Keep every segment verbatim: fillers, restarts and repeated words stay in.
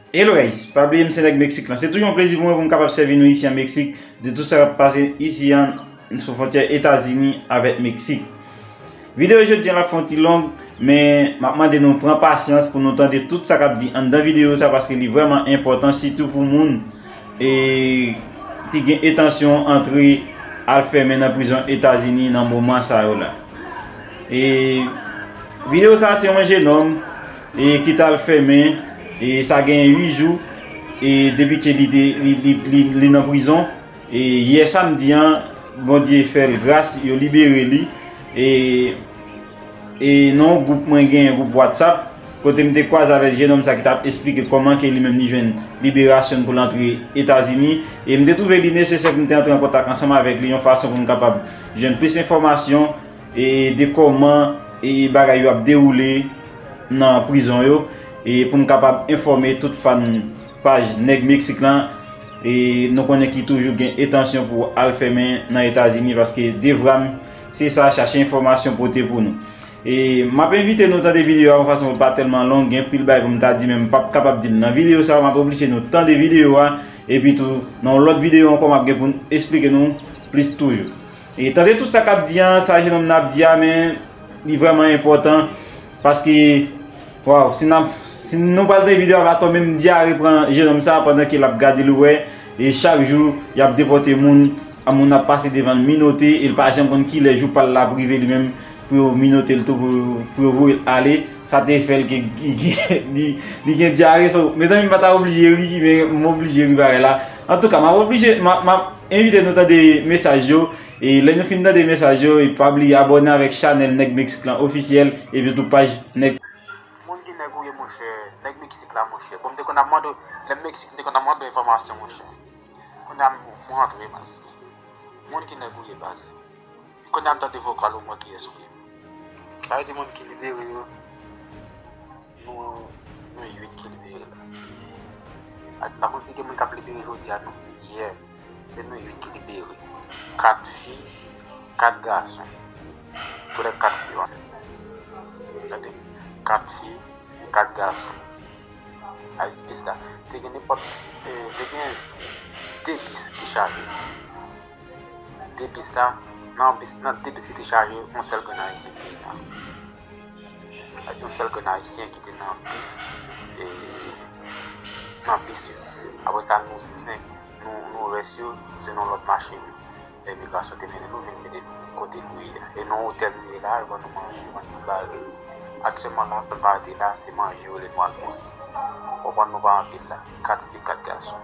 Hello guys, pa bliye m se nèg Meksik lan. Se toujou yon plezi pou mwen pou m kapab sèvi nou isi an Meksik, de tout sa k ap pase isi an sou fwontyè Etazini avèk Meksik. Videyo jodi an la fè yon ti long, men m ap mande nou pran pasyans pou nou tande tout sa k ap di anndan videyo sa, paske li vrèman enpòtan, sitou pou moun e, ki gen entansyon antre al fèmen nan prizon Etazini nan moman sa yo la. E videyo sa se yon jennonm e, ki t al fèmen e, sa gen uit jou e, depi ke li, te, li, li, li, li nan prizon. E yè samdi an, Bondye fè l gras, yo libere li. E, e nan yon gwoup mwen genyen, gwoup WhatsApp, kote m te kwaze avèk jennonm sa ki t ap esplike kòman ke li menm li jwenn liberasyon l pou l antre Etazini. E m te twouve li nesesè pou m te antre an kontak ansanm avèk li yon fason pou m kapab jwenn plis enfòmasyon e de kòman e bagay yo ap dewoule nan prizon yo, e pou m kapab enfòme tout fan paj Nèg Meksik lan, e nou konnen ki toujou gen entansyon pou al fèmen nan Etazini, paske devwa m se sa, chache enfòmasyon pote pou nou. E m ap envite nou tande videyo a yon fason pou l pa tèlman long, gen pil bagay pou m ta di, men m p ap kapab di l nan videyo sa, m ap oblije nou tande videyo a, epi tou nan yon lòt videyo ankò m ap gen pou m esplike nou plis toujou. E tande tout sa k ap di an, sa jennonm nan ap di a, men li vrèman enpòtan, paske, waw, si n ap, si nou pral tande videyo a, va tonbe m dyare pran jennonm sa pandan ke l ap gade l, ou wè, e chak jou y ap depòte moun, a moun ap pase devan l minote, e l pa janm konn kilè jou pa l la ap rive li menm, pou yo minote l tou, pou, pou yo voye l ale. Sa te fè l gen, li, li gen dyare. So, mezanmi, m pa ta oblije ri, men m oblije ri parèy la. Antouka, m ap oblije, m ap, m ap envite nou tande mesaj yo. E lè nou fin tande mesaj yo, e pa bliye abòne avèk chanèl Nèg Meksik lan ofisyèl, epi tou paj Nèg. Moun ki nèg ou ye, monchè, Nèg Meksik la, monchè. Bon, m te konn ap mande w, lè m Meksik, m te konn ap mande w enfòmasyon, monchè. Kounye a m, m rantre, baz. Moun ki nèg ou ye, baz. Kounye a m tande vokal ou, m wè kiyès ou ye. Sa vle di moun ki libere yo, nou, nou uit ki libere la. A di, pa konn si gen moun k ap libere jodi a, non. Yè, se nou uit ki libere. Kat fi, kat gason. Kote kat fi yo ansent? Gade, kat fi, kat gason. A di bis la, te gen nenpòt, eh, te gen de bis ki chaje. De bis la, nan bis, nan de bis ki te chaje, yon sèl grenn ayisyen ki te nan. A di yon sèl grenn ayisyen ki te nan bis, e, nan bis yo. Apre sa, nou senk, nou, nou rès yo, se nan lòt machin, imigrasyon te mennen nou, vin mete nou kote nou ye a. E nan otèl nou ye la, yo ban nou manje, yo ban nou tout bagay. Aktyèlman la, fè pati la, se manje yo le nou al pran. Konprann nou pa anpil la. Kat fi, kat gason.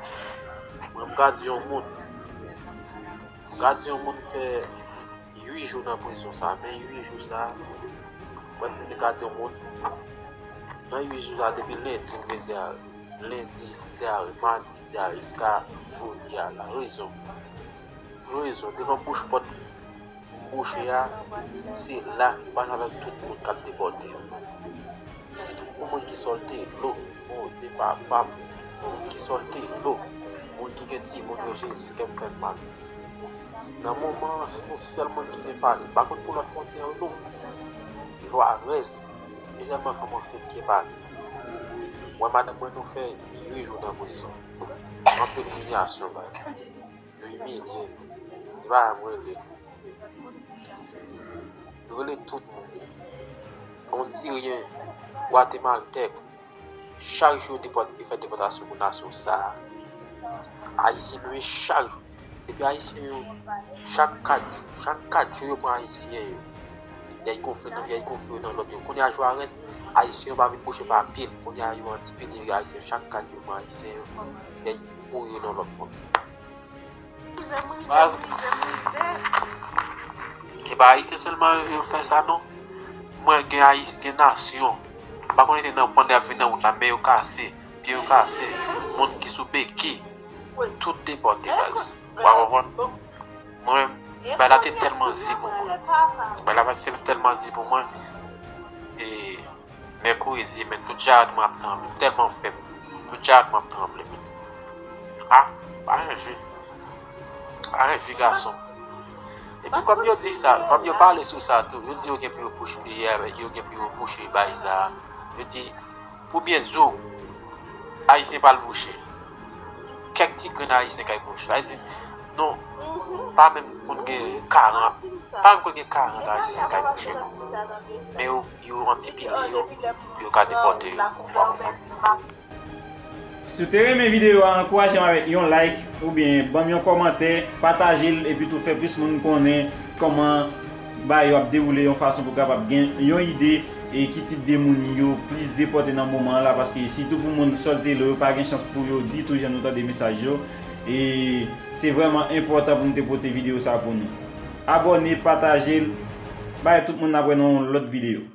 Mwen, m ka di yon moun, m ka di yon moun fè uit jou nan prizon sa, men uit jou sa, prèske m te ka di yon moun, nan uit jou sa, depi lendi, m te di a, lendi, dyare, madi, dyare, jiska jodi a la. Rezon. Rezon, devan bouch pòt m bouche a, se la, m pase avèk tout moun k ap depòte yo. Sitou pou moun ki sòlte lo, Bondye papa m, moun ki sòlte lo, moun ki gen timoun yo, Jezi, kè m fè m mal. Nan moman an, se yon sèl moun ki gen pale. M pa konn pou lòt fwontyè yo, non. Juarez, se sèlman fanm ansent ki pale. Mwen, madanm mwen, nou fè uit jou nan prizon. Anpil imilyasyon, baz. Yo imilye nou. E pa m rele. Yo rele tout moun. Ondiryen Gwatemaltèk, chak jou yo depòt-, yo fè depòtasyon pou nasyon sa a. Ayisyen menm chak jou. Depi Ayisyen yo, chak kat jou, chak kat jou yo pran Ayisyen yo. Y al gonfle nan, y al gonfle yo nan lòt yo. Kounye a Juarez, Ayisyen yo pa vin bouche pa pye l. Kounye a yo antipede Ayisyen yo, chak kat jou yo pran Ayisyen yo. Y al boure yo nan lòt fwontyè. Baz, e pa Ayisyen sèlman yo fè sa non. Mwen gen Ayisyen, gen nasyon. M pa konn te nan pwande y ap vin nan wout la, men yo kase, pye yo kase, moun ki sou beki, tout depòte baz. Ou pa konprann? Mwen, bagay la te tèlman di pou mwen. Bagay la te tèlman di pou mwen. E Mèkredi, men tout jarèt mwen ap tranble. M tèlman fèb. Tout jarèt mwen ap tranble, men. A, pa gen vi. Pa gen vi gason. Epi kòm yo di sa, kòm yo pale sou sa tou, yo di yo gen pou yo bouche, yo gen pou yo bouche bay sa. Yo di, premye jou, Ayisyen pral bouche. Kèk ti grenn Ayisyen kay bouche. Sa vle di, nou pa menm konn gen karant, pa menm konn gen karant Ayisyen kay bouche, non. Men yo, yo anti pile yo, pou yo ka depòte yo. Si w te renmen videyo a, ankouraje m avèk yon like oubyen ban m yon kòmantè, pataje l epi tou fè plis moun konnen kòman bagay yo ap dewoule yon fason pou kapab gen yon ide e ki tip de moun yo plis depòte nan moman an la, paske sitou pou moun Soltello yo pa gen chans pou yo ditou jan nou tande mesaj yo. E se vrèman enpòtan pou m te pote videyo sa pou nou. Abòne, pataje l, bay tout moun ap wè nan yon lòt videyo.